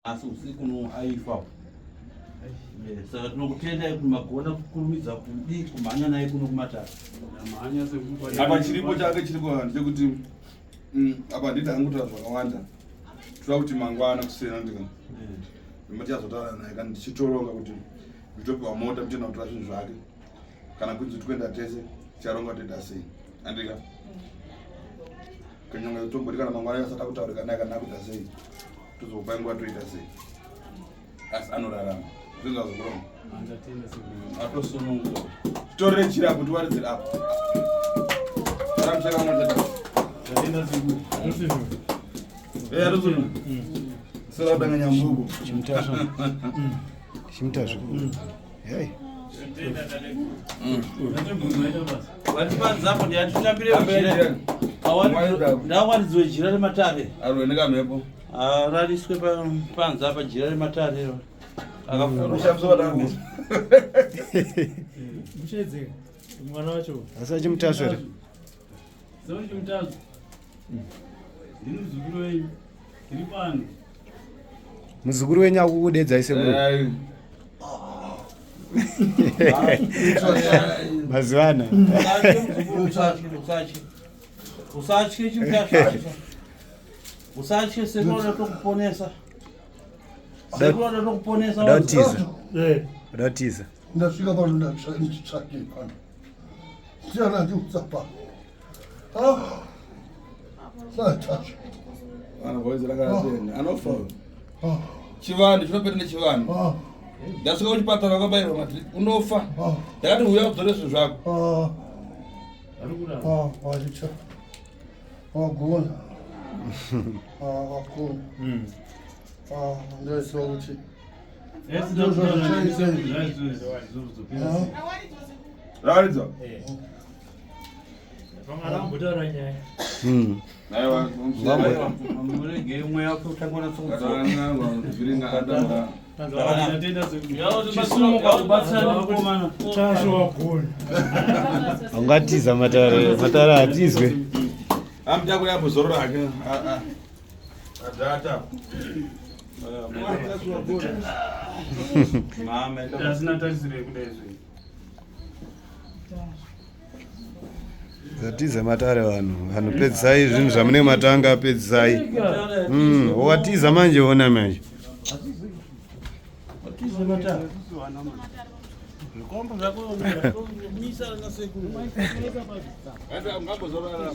Asi usiku no aifa. Saka tinokutendai kuti magona kukurumidza kudii kumhanya naye kuno kumatare. Apa chiripo chake chiripo ndechekuti apa handiti hangu kutaura zvakawanda. Toda kuti mangwana kuseni ndika. Ndichazotaura naye kana ndichitoronga kuti nditopiwa mota kutenda kutora zvinhu zvake. Kana kunzi tikuenda tese ticharonga toita sei. Andika. Kunyangwe tomboti kana mangwana asati akutaurika naye kana akuita sei. Tozokupa nguva toita sei. Asi anorarama. Zvinhu zvazokuroma. Atosununguka. Torere jira apo tiwaridzire apo. Ramuchaka mwana. Eh, atosununguka. Sera kudanga nyambuko. Chimutasva. Chimutasva. Hey. Vatipanzapo ndiyatitambire jira. Ndawaridzwe jira rematare. Arwe mhepo. Rariswe panze apa jira rematare. Ushamisa vadangu. Muchedzeka. Mwana wacho. Asi achimutasva here? Saka chimutasva. Ndini muzukuru wenyu. Ndiri pano. Muzukuru wenyu akukudedzai sekuru. Mazuva ano. Usatye. Usatye chimutasva. Usatye sekuru tokuponesa. Sekuru tokuponesa. Uda kutiza. Uda kutiza. Ndasvika pano nditsvake pano. Ndiana ndiudza pano. Ah. Satasha. Ana voice rakatenda. Anofa. Ah. Chivanhu chinopera nechivanhu. Ah. Ndasvika kuchipatara wakabayirwa madrip unofa. Ah. Ndakati uya udzore zvinhu zvako. Ah. Ah, waita. Wagona. Ah, wagona. Ah, ndaziva kuti. Ah. Rawaridzwa. Aiwa. Murege mweya wake uchangona tsokudzoka. Vhiringa adamba. Chisumuka kubatsira nemukomana. Ungatiza matare, matare hatizwe. Amtakura apo zorora hake. Adhata. Mama, Asina tarisiro yekudai zve. Zatiza matare vanhu. Vanhu pedzisai zvinhu zvamune matanga pedzisai. Watiza manje ona manje. Watiza matare. Zvikombo zvako misa nasekuru. Ungambozorora.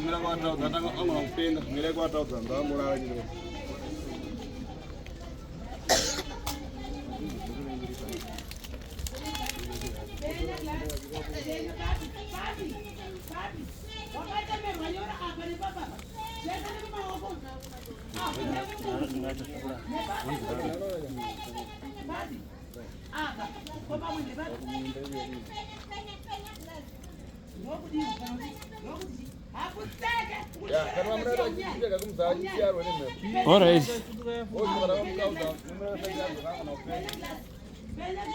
Mira kwataudza atanga angona kupenga. Mira kwataudza ndangorara chiro. All right.